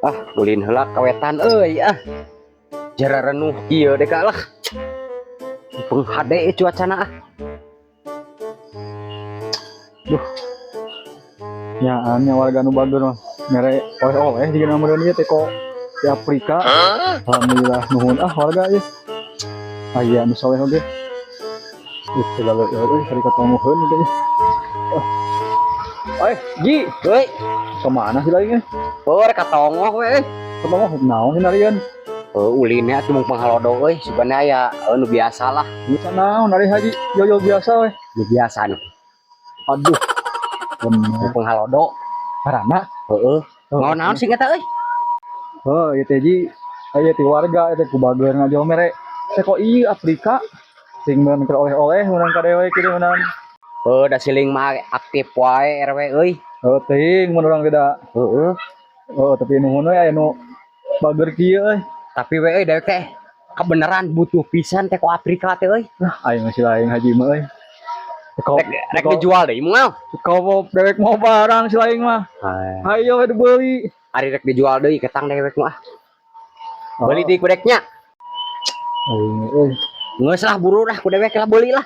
Ah, ulin heula kawetan euy ah. Jara renuh kieu dek lah. Penghade cuacana ah. Duh. Ya, nya warga nu bager mah mere oleh-oleh jiga meureun ieu teh kok di Afrika. Alhamdulillah, nuhun ah warga ieu. Aya nu soleh oge. Ih, segala euy sari katongoheun ieu teh. Ah. Eh, Ji, Euy, kemana sih lagi? Oh, rek katongoh we euy. Katongoh naon sih narian? Ulinnya atuh mung panghalodo euy, sugana aya nu biasa lah. Bisa naon nari haji yoyo biasa we. Nu biasa nu. Aduh. Bener. Penghalodo. Karana. Heeh. Mau naon sih eta euy? Oh, ieu teh Ji, aya ti warga ieu teh ku bager ngajual mere. Teh kok ieu Afrika sing meunang keur oleh-oleh meunang ka dewek kieu meunang. Oh, da siling mah aktif wae RW euy. Oh, teuing mun urang tidak. Heeh. Oh, tapi nuhun we aya nu bager kieu euy. Tapi we euy dewek teh kebenaran butuh pisan teh ku Afrika teh euy. Ah, aing masih lain haji mah euy. Kau Rek rek dijual deui moal. Kau dewek mau barang si lain mah. Ayo we dibeli. Ari rek dijual deui ketang dewek mah. Beli di kudeknya. Aing euy. Geus lah buru lah ku dewek lah beli lah.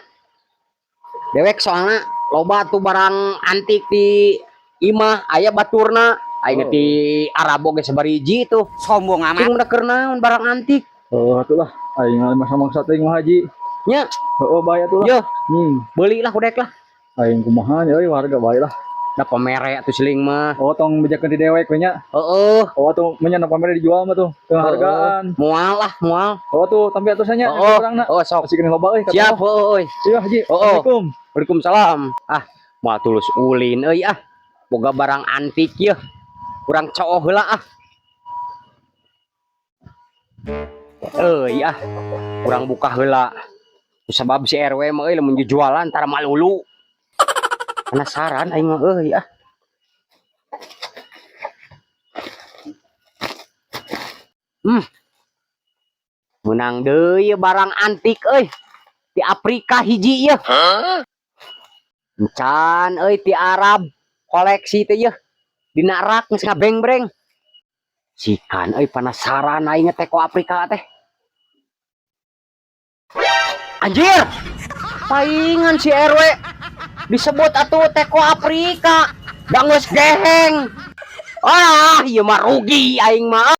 Dewek soalnya loba tuh barang antik di imah aya baturna. Aing Oh. di Arab oge sabariji tuh. Sombong amat. Cing udah keur naon barang antik. Oh, atuh lah. Aing mah mangsa-mangsa teuing mah haji. Nya, Oh, bae atuh lah. yo Hmm. beli lah kudek lah. Aing kumaha nya euy warga bae lah. Da pamere atuh siling mah. Oh, tong bejakeun di dewek we nya. Heeh. Oh, tuh nya nu pamere dijual mah tuh. Teu hargaan. Moal lah, moal. Oh, tuh tampi atuh nya Oh, urangna. oh, sok. Masih kena loba euy. Siap, euy. Iya, Haji. Oh, oh. Assalamualaikum. Waalaikumsalam. Ah, moal tulus ulin euy ah. Boga barang antik yeuh. Kurang cooh heula ah. Euy ah. Kurang buka heula. Sebab si RW mah euy lamun jualan tara malulu. Penasaran aing mah euy ah. Menang deui barang antik euy. Di Afrika hiji yeuh. Encan euy ti Arab koleksi teh yeuh. Dina rak geus ngabengbreng. Sikan euy penasaran aing teh ko Afrika teh. Anjir. Paingan si RW disebut atuh teko Afrika. Da geus geheng. Ah, ieu mah rugi aing mah.